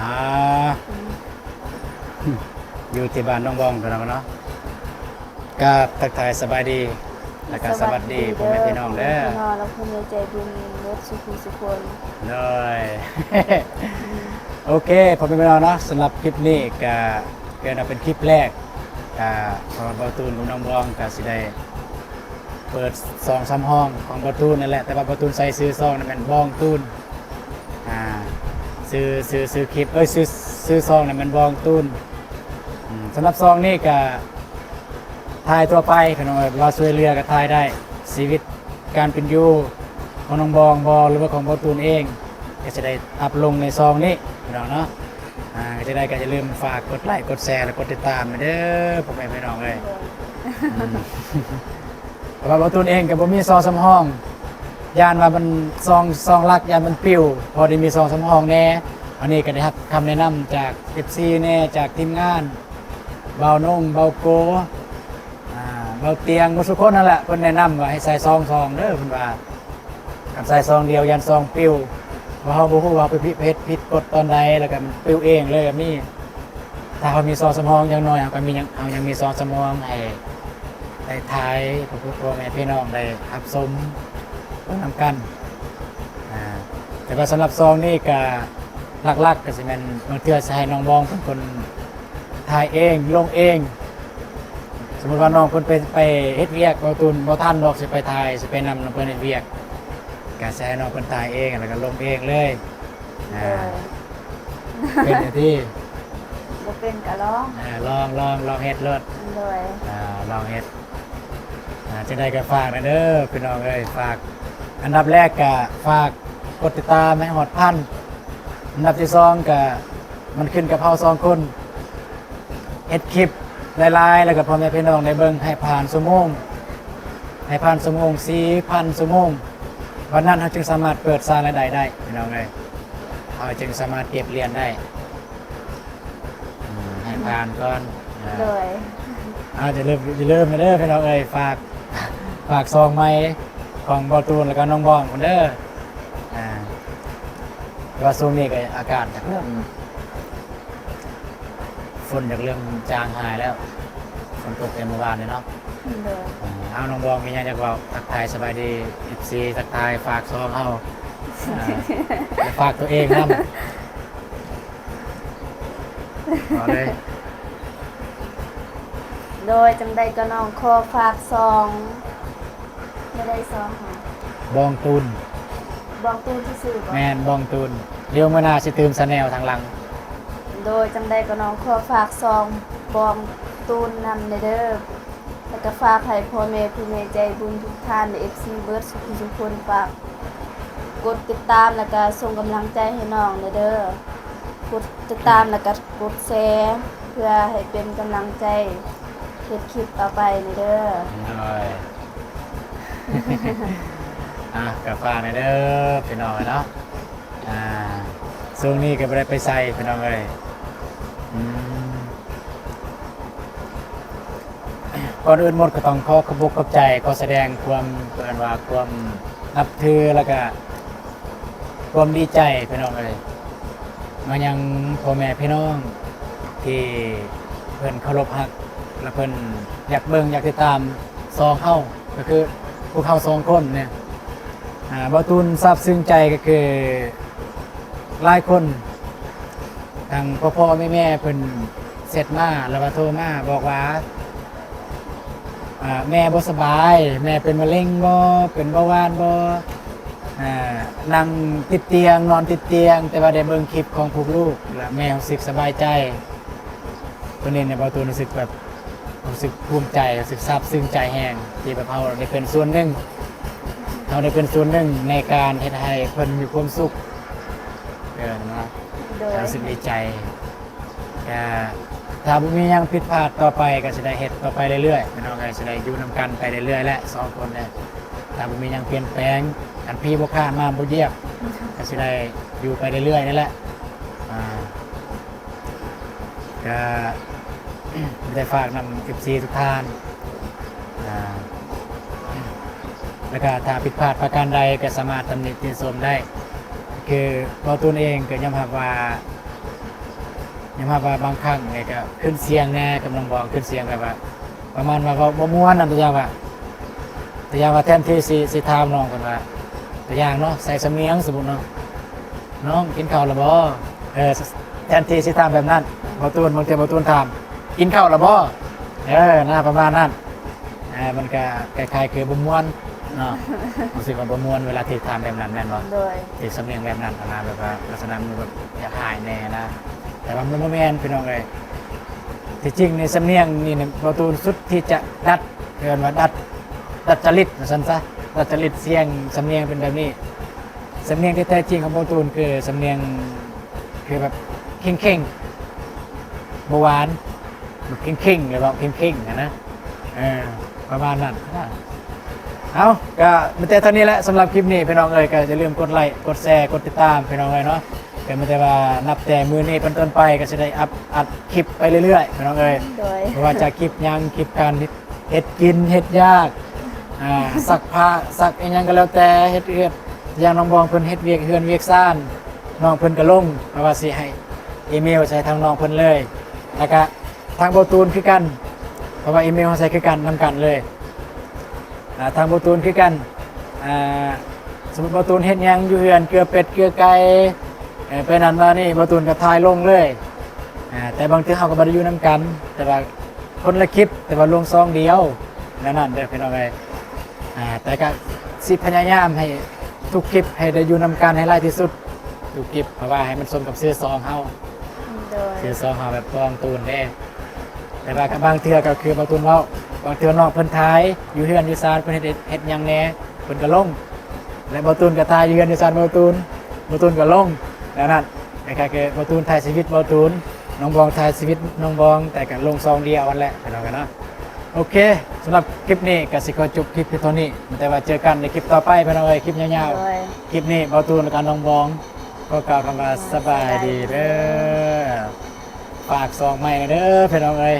ອ່າ ຢູ່ທີ່ບ້ານໜອງບອງ ພີ່ນ້ອງເນາະ. ກາບທັກທາຍສະບາຍດີ ແລ້ວກໍສະຫວັດດີພໍ່ແມ່ພີ່ນ້ອງເດີ ພີ່ນ້ອງ ແລະ ຜູ້ໃຫຍ່ໃຈບຸນເບິດສູ່ຜູ້ສູ່ຄົນ. ໂດຍ ໂອເຄ ພໍ່ແມ່ພີ່ນ້ອງເນາະ, ສຳລັບຄລິບນີ້ກໍເປັນ ເປັນຄລິບແລກ ກໍເພາະວ່າບ່າວຕູນກັບນ້ອງບອງກໍຊິໄດ້ ເປີດສອງສາມຫ້ອງຂອງບ່າວຕູນນັ້ນແຫຼະ, ແຕ່ວ່າບ່າວຕູນໃສ່ຊື່ຊ່ອງນັ້ນແມ່ນບອງຕູນ ອ່າ ຊື່ ຊື່ ຊື່ຄລິບ ເອີຍ ຊື່ ຊື່ຊ່ອງນັ້ນແມ່ນບອງຕູນ. ອືມ ສຳລັບຊ່ອງນີ້ກະຖ່າຍທົ່ວໄປ ພີ່ນ້ອງເອີຍ, ວ່າຊ່ວຍເຫຼືອກະຖ່າຍໄດ້, ຊີວິດການເປັນຢູ່ຂອງນ້ອງບອງບໍ ຫຼືວ່າຂອງບ່າວຕູນເອງ ກະຈະໄດ້ອັບລົງໃນຊ່ອງນີ້ ພີ່ນ້ອງເນາະ. ອ່າ ຈັ່ງໃດກໍຢ່າລືມຝາກກົດໄລ ກົດແຊ ແລະ ກົດຕິດຕາມແດ່ເດີ ພໍ່ແມ່ພີ່ນ້ອງເອີຍ. ອືມ ເພາະວ່າບ່າວຕູນເອງກໍບໍ່ມີສອງສາມຫ້ອງ ຢ້ານວ່າມັນສອງ ສອງຫຼັກ ຢ້ານມັນປິວ, ພໍໄດ້ມີສອງສາມຫ້ອງແດ່. ອັນນີ້ກໍໄດ້ຮັບຄຳແນະນຳຈາກເອັຟຊີແດ່ ຈາກທີມງານ ບ່າວນົງ ບ່າວໂກ ອ່າ ບ່າວຕຽງ ໝົດທຸກຄົນນັ້ນແຫຼະ, ເພິ່ນແນະນຳວ່າໃຫ້ໃສ່ສອງຊ່ອງເດີ ເພິ່ນວ່າ ຄັນໃສ່ຊ່ອງດຽວຢ້ານຊ່ອງປິວ, ເພາະເຮົາບໍ່ຮູ້ວ່າເຮົາໄປຜິດ ເຮັດຜິດກົດຕອນໃດ ແລ້ວກໍມັນປິວເອງເລີຍກໍມີ. ຖ້າເຮົາມີສອງສາມຫ້ອງ ຢ່າງໜ້ອຍເຮົາກໍມີ ຍັງ ເຮົາຍັງມີສອງສາມຫ້ອງໃຫ້ໄດ້ຖ່າຍ ໃຫ້ພໍ່ແມ່ພີ່ນ້ອງໄດ້ຮັບຊົມເບິ່ງນຳກັນ. ອ່າ ແຕ່ວ່າສຳລັບຊ່ອງນີ້ກໍ ຫຼັກໆກໍຊິແມ່ນ ບາງເທື່ອຊິໃຫ້ນ້ອງບອງເປັນຄົນຖ່າຍເອງ ລົງເອງ. ສົມມຸດວ່ານ້ອງເພິ່ນໄປ ໄປເຮັດວຽກ ບ່າວຕູນບໍ່ທັນດອກ ຊິໄປຖ່າຍ ຊິໄປນຳນ້ອງເພິ່ນເຮັດວຽກ ກໍຊິໃຫ້ນ້ອງເພິ່ນຖ່າຍເອງ ແລ້ວກໍລົງເອງເລີຍ. ອ່າ ໂດຍ ເປັນຈັ່ງຊີ້ ບໍ່ເປັນກໍລອງ ອ່າ ລອງ ລອງ ລອງເຮັດໂລດ. ໂດຍ ອ່າ ລອງເຮັດ. ອ່າ ຈັ່ງໃດກໍຝາກແດ່ເດີພີ່ນ້ອງເອີຍ, ຝາກ ອັນດັບແລກກໍຝາກກົດຕິດຕາມໃຫ້ຮອດພັນ, ອັນດັບທີສອງກໍມັນຂຶ້ນກັບເຮົາສອງຄົນ ເຮັດຄລິບຫຼາຍໆ ແລ້ວກໍພໍ່ແມ່ພີ່ນ້ອງໄດ້ເບິ່ງໃຫ້ຜ່ານຊົ່ວໂມງ ໃຫ້ຜ່ານຊົ່ວໂມງ ສີ່ພັນຊົ່ວໂມງ, ວັນນັ້ນເຮົາຈຶ່ງສາມາດເປີດສ້າງລາຍໄດ້ໄດ້ ພີ່ນ້ອງເອີຍ, ເຮົາຈຶ່ງສາມາດເກັບຫຼຽນໄດ້. ອືມ ໃຫ້ຜ່ານກ່ອນ. ໂດຍ ອ່າ ຢ່າລືມ ຢ່າລືມເດີພີ່ນ້ອງເອີຍ, ຝາກ ຝາກຊ່ອງໃໝ່ຂອງບ່າວຕູນ ແລ້ວກໍນ້ອງບອງພຸ້ນເດີ. ອ່າ ແຕ່ວ່າຊ່ວງນີ້ກໍອາກາດຈະເລີ່ມ ຝົນຈະເລີ່ມຈາງຫາຍແລ້ວ, ຝົນຕົກແຕ່ມື້ວານນີ້ເນາະ. ໂດຍ ເອົາ ນ້ອງບອງມີຫຍັງຢາກເວົ້າ ທັກທາຍສະບາຍດີເອັຟຊີ ທັກທາຍ ຝາກຊ່ອງເຮົາ ອ່າ ແລະ ຝາກຕົວເອງນຳ. ເອົາເລີຍ. ໂດຍ ຈັ່ງໃດກໍນ້ອງຂໍຝາກຊ່ອງ ບໍ່ໄດ້ຊ່ອງຫາ ບອງຕູນ. ບອງຕູນຊື່ໆບໍ່? ແມ່ນ ບອງຕູນ. ດຽວມື້ໜ້າຊິຕື່ມຊາແນວທາງຫຼັງ. ໂດຍ ຈັ່ງໃດກໍນ້ອງຂໍຝາກຊ່ອງບອງຕູນນຳແດ່ເດີ. ແລ້ວກໍຝາກໃຫ້ພໍ່ແມ່ຜູ້ໃຫຍ່ໃຈບຸນທຸກທ່ານ ແລະ ເອັຟຊີເບິດສູ່ຜູ້ສູ່ຄົນ ຝາກກົດຕິດຕາມ ແລ້ວກໍສົ່ງກຳລັງໃຈໃຫ້ນ້ອງແດ່ເດີ. ກົດຕິດຕາມ ແລ້ວກໍກົດແຊ ເພື່ອໃຫ້ເປັນກຳລັງໃຈເຮັດຄລິບຕໍ່ໄປແດ່ເດີ. ໂດຍ ອ່ະ ກໍຝາກແດ່ເດີພີ່ນ້ອງເນາະ. ອ່າ ຊ່ວງນີ້ກໍບໍ່ໄດ້ໄປໃສພີ່ນ້ອງເອີຍ. ອືມ ກ່ອນອື່ນໝົດກໍຕ້ອງຂໍຂອບອົກຂອບໃຈ, ຂໍສະແດງຄວາມ ເອີ້ນວ່າຄວາມນັບຖື ແລ້ວກະຄວາມດີໃຈພີ່ນ້ອງເອີຍ ມາຍັງພໍ່ແມ່ພີ່ນ້ອງທີ່ເພິ່ນເຄົາລົບຮັກ ແລະ ເພິ່ນຢາກເບິ່ງຢາກຕິດຕາມຊ່ອງເຮົາ ກໍຄືພວກເຮົາສອງຄົນນີ້. ອ່າ ບ່າວຕູນຊາບຊຶ້ງໃຈກໍຄື ຫຼາຍຄົນ ທັງພໍ່ໆແມ່ໆເພິ່ນແຊັດມາ ຫຼືວ່າໂທມາບອກວ່າ ອ່າ ແມ່ບໍ່ສະບາຍ, ແມ່ເປັນມະເຮັງບໍ, ເປັນເບົາຫວານບໍ, ອ່າ ນັ່ງຕິດຕຽງ ນອນຕິດຕຽງ, ແຕ່ວ່າໄດ້ເບິ່ງຄລິບຂອງພວກລູກ ແລ້ວແມ່ຮູ້ສຶກສະບາຍໃຈ. ໂຕນີ້ນີ້ ບ່າວຕູນຮູ້ສຶກແບບ ຮູ້ສຶກພູມໃຈ ຮູ້ສຶກຊາບຊຶ້ງໃຈແຮງ ທີ່ແບບເຮົາໄດ້ເປັນສ່ວນໜຶ່ງ ເຮົາໄດ້ເປັນສ່ວນໜຶ່ງໃນການເຮັດໃຫ້ເພິ່ນມີຄວາມສຸກ. ເອີ ນະ ໂດຍ ຮູ້ສຶກດີໃຈ. ກະຖ້າບໍ່ມີຫຍັງຜິດພາດຕໍ່ໄປ ກະຊິໄດ້ເຮັດຕໍ່ໄປເລື້ອຍໆ ພີ່ນ້ອງເອີຍ, ຊິໄດ້ຢູ່ນຳກັນໄປເລື້ອຍໆແຫຼະ ສອງຄົນນີ້. ຖ້າບໍ່ມີຫຍັງປ່ຽນແປງ ຄັນຜີບໍ່ຂ້າມາບໍ່ຢຽບ ກະຊິໄດ້ຢູ່ໄປເລື້ອຍໆນີ້ແຫຼະ. ອ່າ ກະໄດ້ຝາກນຳເອັຟຊີທຸກທ່ານ. ອ່າ ແລ້ວກະຖ້າຜິດພາດປະການໃດກະສາມາດຕຳໜິຕິຊົມໄດ້. ຄື ເວົ້າຕົນເອງກະຍອມຮັບວ່າ ຍອມຮັບວ່າບາງຄັ້ງນີ້ກໍຂຶ້ນສຽງແດ່ກັບນ້ອງບອງ ຂຶ້ນສຽງແບບວ່າປະມານວ່າເວົ້າບໍ່ມ່ວນນະ ຕົວຢ່າງວ່າ ຕົວຢ່າງວ່າແທນທີ່ຊິ ຊິຖາມນ້ອງເພິ່ນວ່າ ຕົວຢ່າງເນາະ ໃສ່ສຳນຽງ ສົມມຸດເນາະ ນ້ອງກິນເຂົ້າແລ້ວບໍ່? ເອີ ແທນທີ່ຊິຖາມແບບນັ້ນ ເບົາຕູນ ບາງເທື່ອເບົາຕູນຖາມ ກິນເຂົ້າແລ້ວບໍ່? ເອີ ນະ ປະມານນັ້ນ ເອີ ມັນກະຄ້າຍໆຄືບໍ່ມ່ວນເນາະ ຮູ້ສຶກວ່າບໍ່ມ່ວນເວລາທີ່ຖາມແບບນັ້ນແມ່ນບໍ່? ໂດຍ ທີ່ສຳນຽງແບບນັ້ນຫັ້ນນະ ແບບວ່າລັກສະນະມັນແບບຢາກອາຍແດ່ນະ ແຕ່ວ່າມັນບໍ່ແມ່ນພີ່ນ້ອງເອີຍ ທີ່ຈິງໃນສຳນຽງນີ້ນະ ເບົາຕູນສຸດທີ່ຈະດັດ ເອີ້ນວ່າດັດ ດັດຈະລິດວ່າຊັ້ນຊະ ດັດຈະລິດສຽງສຳນຽງເປັນແບບນີ້ ສຳນຽງທີ່ແທ້ຈິງຂອງເບົາຕູນຄືສຳນຽງ ຄືແບບເຄັ່ງໆ ບໍ່ຫວານ ແບບເຄັ່ງໆ ແບບວ່າເຄັ່ງໆ ຫັ້ນນະ ເອີ ປະມານນັ້ນນະ. ເອົາ ກໍມີແຕ່ເທົ່ານີ້ແຫຼະສຳລັບຄລິບນີ້ພີ່ນ້ອງເອີຍ ກໍຢ່າລືມກົດໄລ ກົດແຊ ກົດຕິດຕາມພີ່ນ້ອງເອີຍເນາະ ກໍມີແຕ່ວ່ານັບແຕ່ມື້ນີ້ເປັນຕົ້ນໄປ ກໍຊິໄດ້ອັບ ອັດຄລິບໄປເລື້ອຍໆ ພີ່ນ້ອງເອີຍ ໂດຍ ບໍ່ວ່າຈະຄລິບຫຍັງ ຄລິບການເຮັດ ເຮັດກິນ ເຮັດຢາກ ອ່າ ຊັກຜ້າ ຊັກອີ່ຫຍັງກໍແລ້ວແຕ່ ເຮັດວຽກ ຢ່າງນ້ອງບອງເພິ່ນເຮັດວຽກເຮືອນວຽກຊານ ນ້ອງເພິ່ນກໍລົງ ເພາະວ່າຊິໃຫ້ອີເມວໃສ່ທາງນ້ອງເພິ່ນເລີຍ ແລ້ວກະທາງເບົາຕູນຄືກັນ ເພາະວ່າອີເມວເຮົາໃສ່ຄືກັນ ນຳກັນເລີຍ ອ່າ ທາງເບົາຕູນຄືກັນ ອ່າ ສົມມຸດເບົາຕູນເຮັດຫຍັງຢູ່ເຮືອນ ເກືອເປັດເກືອໄກ່ ເອີ ໄປນັ້ນມານີ້ ເບົາຕູນກໍຖ່າຍລົງເລີຍ ອ່າ ແຕ່ບາງເທື່ອເຮົາກໍບໍ່ໄດ້ຢູ່ນຳກັນ ແຕ່ວ່າຄົນລະຄລິບ ແຕ່ວ່າລົງຊ່ອງດຽວ ແນວນັ້ນເດີພີ່ນ້ອງເອີຍ ອ່າ ແຕ່ກໍຊິພະຍາຍາມໃຫ້ທຸກຄລິບໃຫ້ໄດ້ຢູ່ນຳກັນໃຫ້ຫຼາຍທີ່ສຸດ ທຸກຄລິບ ເພາະວ່າໃຫ້ມັນສົມກັບຊື່ຊ່ອງເຮົາ ໂດຍ ຊື່ຊ່ອງເຮົາແບບກອງຕູນເດ້ ແຕ່ວ່າກໍບາງເທື່ອກໍຄືເບົາຕູນເວົ້າ ບາງເທື່ອນ້ອງເພິ່ນຖ່າຍຢູ່ເຮືອນຢູ່ຊານ ເພິ່ນເຮັດ ເຮັດຫຍັງແດ່ ເພິ່ນກໍລົງ ແລະ ເບົາຕູນກໍຖ່າຍຢູ່ເຮືອນຢູ່ຊານເບົາຕູນ ເບົາຕູນກໍລົງ ແນວນັ້ນ ຄ້າຍໆຄືເບົາຕູນຖ່າຍຊີວິດເບົາຕູນ ນ້ອງບອງຖ່າຍຊີວິດນ້ອງບອງ ແຕ່ກໍລົງຊ່ອງດຽວຫັ້ນແຫຼະ ພີ່ນ້ອງເອີຍເນາະ. ໂອເຄ ສຳລັບຄລິບນີ້ກໍຊິຂໍຈົບຄລິບພຽງເທົ່ານີ້ ແຕ່ວ່າເຈີກັນໃນຄລິບຕໍ່ໄປພີ່ນ້ອງເອີຍ ຄລິບຍາວ ໂດຍ ຄລິບນີ້ເບົາຕູນ ແລະ ກໍນ້ອງບອງ ຂໍກ່າວຄຳວ່າສະບາຍດີເດີ ສະບາຍດີ ຝາກຊ່ອງໃໝ່ເດີພີ່ນ້ອງເອີຍ.